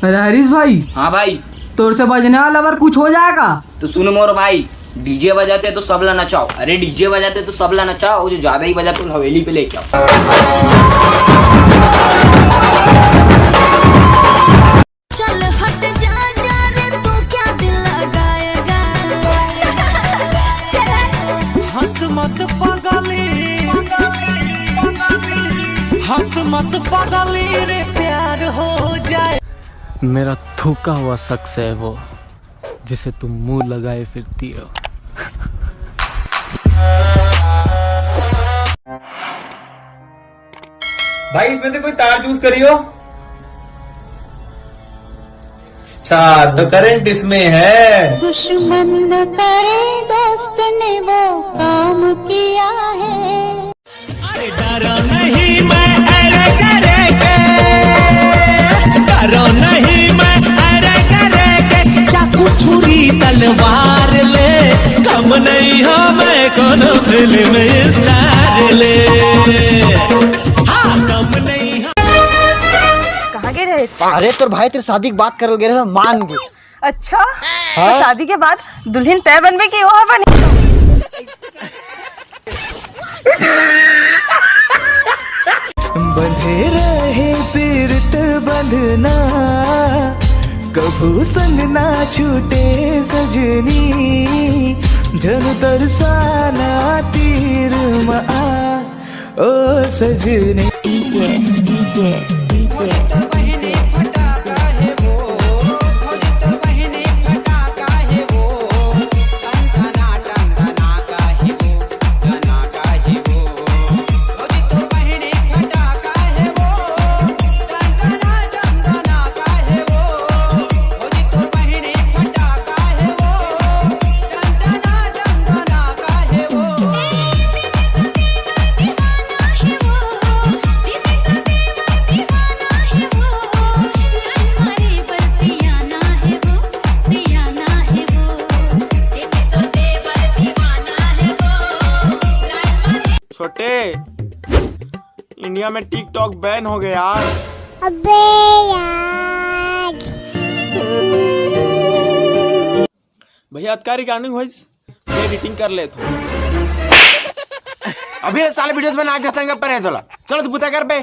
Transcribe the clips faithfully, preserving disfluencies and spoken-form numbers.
अरे हरीश भाई, हाँ भाई। तोर से बजने वाला बर कुछ हो जाएगा? तो सुनो मोर भाई, डीजे बजाते तो सबला नचाओ। अरे डीजे बजाते तो सबला नचाओ, वो जो ज्यादा ही बजाते तो हवेली पे लेके आओ। चल हट जा, जा रे, तू क्या दिल लगाएगा? चल हट। हंस मत पागली, हंस मत पागली रे, प्यार हो जाए। मेरा थूका हुआ शख्स है वो, जिसे तुम मुंह लगाए फिरती हो। भाई, इसमें से कोई तार चूज करियो। अच्छा, तो करंट इसमें है। दुश्मन न करे दोस्त ने वो काम किया है। अरे डरो नहीं मैं, अरे करे के। डरो नहीं मैं, अरे करे के। चाकू छुरी तलवार ले, कम नहीं हो मैं कोनो फिल्म स्टार ले। हाँ, कम नहीं हो। कहाँ गए रहे? अरे तोर भाई तेरे शादी के बात करल गए रहे, मान गए। अच्छा, हाँ? तो शादी के बाद दुल्हन तय बनबे कि ओहा बने? बंधे रहे पीरत बंधना, कभू संग ना छूटे सजनी, जन तरसाना तीर मा, ओ सजनी। DJ, DJ, DJ. छोटे, इंडिया में टिकटॉक बैन हो गया यार। अबे यार। भैया, अतका रिकॉर्डिंग होइस, मैं एडिटिंग कर लेत हूँ। अभी ये साले वीडियोस बना के तंग पर है तोला। चलो तो बुता कर बे।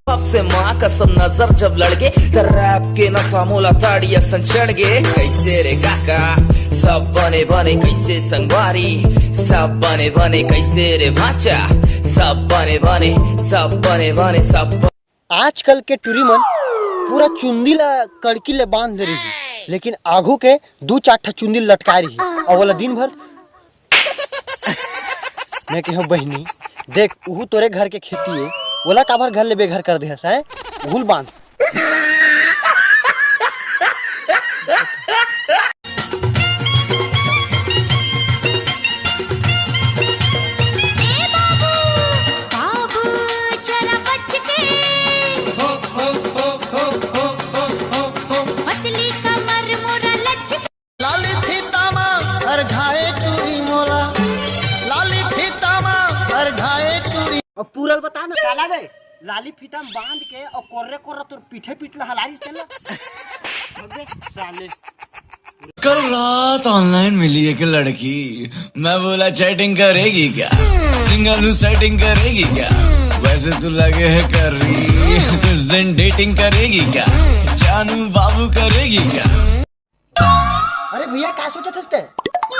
सबसे माँ कसम नजर जब लड़के, त रैप के नशा मोला ताड़ी असन चढ़ गे। कैसे रे काका सब बने बने, कैसे संगवारी सब बने बने, कैसे रे भाचा सब बने बने, सब बने बने, सब बने। आजकल के टूरी मन पूरा चुंदी ला कड़की ले बांध ले रही, लेकिन आघू के दू चार ठा चुंदी लटका रही, और ओला दिन भर मैं कहो बहिनी, देख, उहू तोरे घर के खेती है, ओला काबर घर ले बेघर कर दे हस, हैं? उहुल बांध। ए बाबू, बाबू, जरा बच के। पतली कमर मोरा लच लाली फीता मा अरझाए टूरी मोला, लाली फीता मा अरझाए टूरी। अब पूरल बता ना, काला बे? लाली फीता में बांध के और कोर्रे कोर्रा तोर पीठे पीठ ला हलारी तेला। अबे साले। कल रात ऑनलाइन मिली एक लड़की, मैं बोला चैटिंग करेगी क्या, सिंगल हूँ सेटिंग करेगी क्या, वैसे तू लगे है कर रही, कुछ दिन डेटिंग करेगी क्या, जानू बाबू करेगी क्या। अरे भैया, का सोचत हस ते?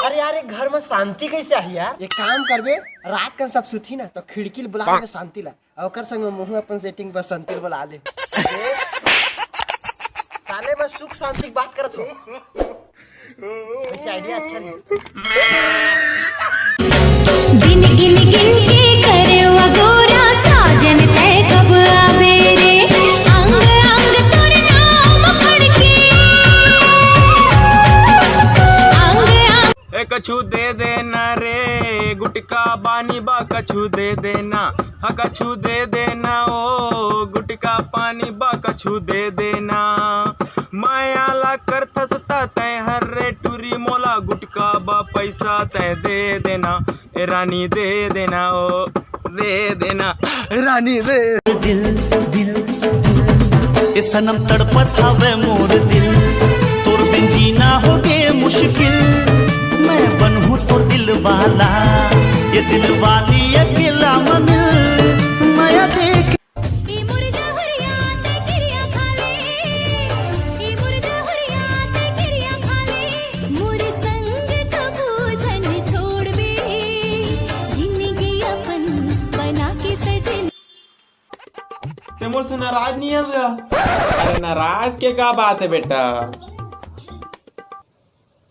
अरे यार, एक घर में शांति कैसे आही यार? एक काम करबे, रात कन सब सुतही ना, तो खिड़की ल बुला लेबे शांति ला, और ओकर संग में मुँह अपन सेटिंग बसंती ल बुला ले। साले, मैं सुख शांति की बात करत हूँ। वैसे आइडिया अच्छा नहीं। दिन गिन गिन के करे अगोरा, साजन तै कब आबे रे? अंग अंग तोर नाम फड़के, अंग अंग। ए कछु दे देना रे, गुटका बानी बा, कछु दे देना, हाँ कछु दे देना ओ। कुछु दे देना। माया ला करथस त तैं हर रे टूरी, मोला गुटका बा पैसा तैं दे देना। ए रानी दे देना ओ, दे देना रानी दे। दिल, दिल, दिल, ए सनम तड़पत हवे मोर दिल, तोर बिन जीना होगे मुश्किल, मैं बनहूँ तोर दिल वाला, ये दिल वाली अकेला म मिल, मया देके। ए मोर जहरिया ते किरिया खा ले, ए मोर जहरिया ते किरिया खा ले, मोर संग कभू झन छोड़बे, जिंदगी अपन बना के सजन। ते मोर से नाराज नहीं है का? अरे नाराज के का बात है बेटा,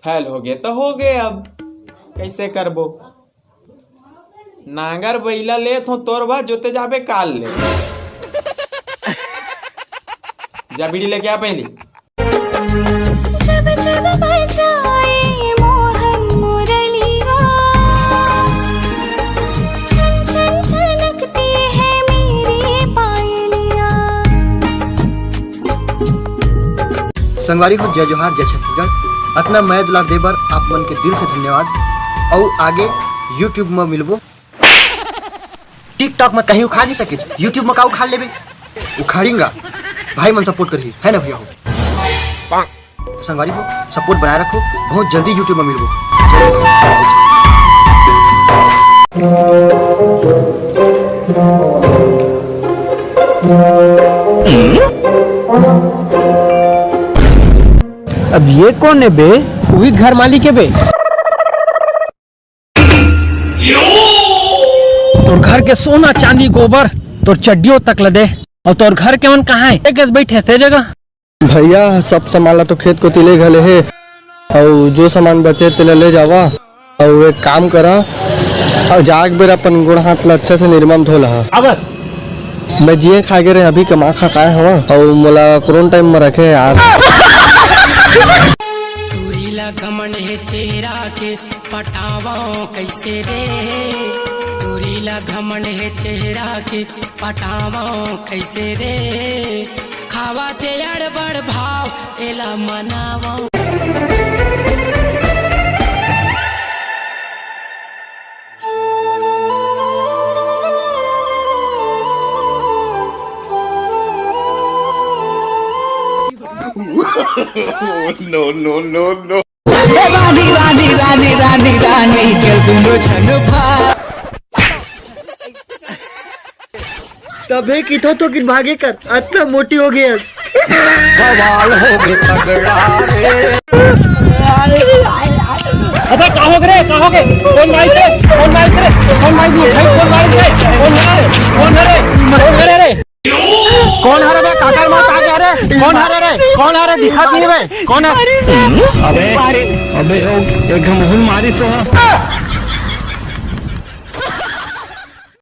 फेल होगे त होगे, अब कइसे करबो? नांगर बइला लेत हों तोर बर, जोते जाबे काल ले। जा बीड़ी लेके आ पहिली। जब जब बजाए मोहन मुरलिया, छन छन छनकती है मेरी पायलिया। संगवारी हो, जय जोहार, जय छत्तीसगढ़। अतना मया दुलार दे बर आप मन के दिल से धन्यवाद। अउ आगे YouTube म मिलबो। TikTok म कहीं उखाड़ नहीं सके, YouTube म का उखाड़ लेबे? उखाड़िंगा। भाई मन सपोर्ट करही, है ना भैया हो? संगवारी हो, सपोर्ट बनाए रखो, बहुत जल्दी YouTube म मिलबो। अब ये कौन है बे? उही घर मालिक है बे। तोर घर के सोना चांदी गोबर तोर चड्डियों तक ल दे, अउ तोर घर के मन कहाँ है? एक बैठे से जगह। भैया, सब सामान ला तो खेत कोती ले घले हे, अउ जो सामान बचे तेला ले जावा, अउ एक काम करा, अउ जाग बेर अपन गोड़ हाथ ला अच्छा से निरमा म धो लहा। अगर मैं जिए खा गे रे, अभी कमा खा काय हवा, अउ मोला कोरोना टाइम म रखे यार। टूरी ला घमंड हे चेहरा के, पटावं कइसे रे? टूरी ला घमंड हे चेहरा के, पटावं कइसे रे? खावा ते अड़बड़ भाव, एला मनावं। No, no, no, no। रानी, रानी, रानी, रानी, रानी, चल दूनो झन भाग। तभे किथो तो किन भागे कर, अतना मोटी हो गयस। बवाल हो गे तगड़ा रे। अबे का हो गे रे, का हो गे? फोन मार रे, फोन मार रे, फोन मार रे, भाई फोन मार रे, फोन मार रे, फोन मार रे, फोन मार रे। कौन हरे बे? काकर मौत आ गया रे? कौन हरे रे? कौन हरे? दिखत नहीं बे। कौन है? अबे, अबे, ओ, एक घमहुल मारी सो।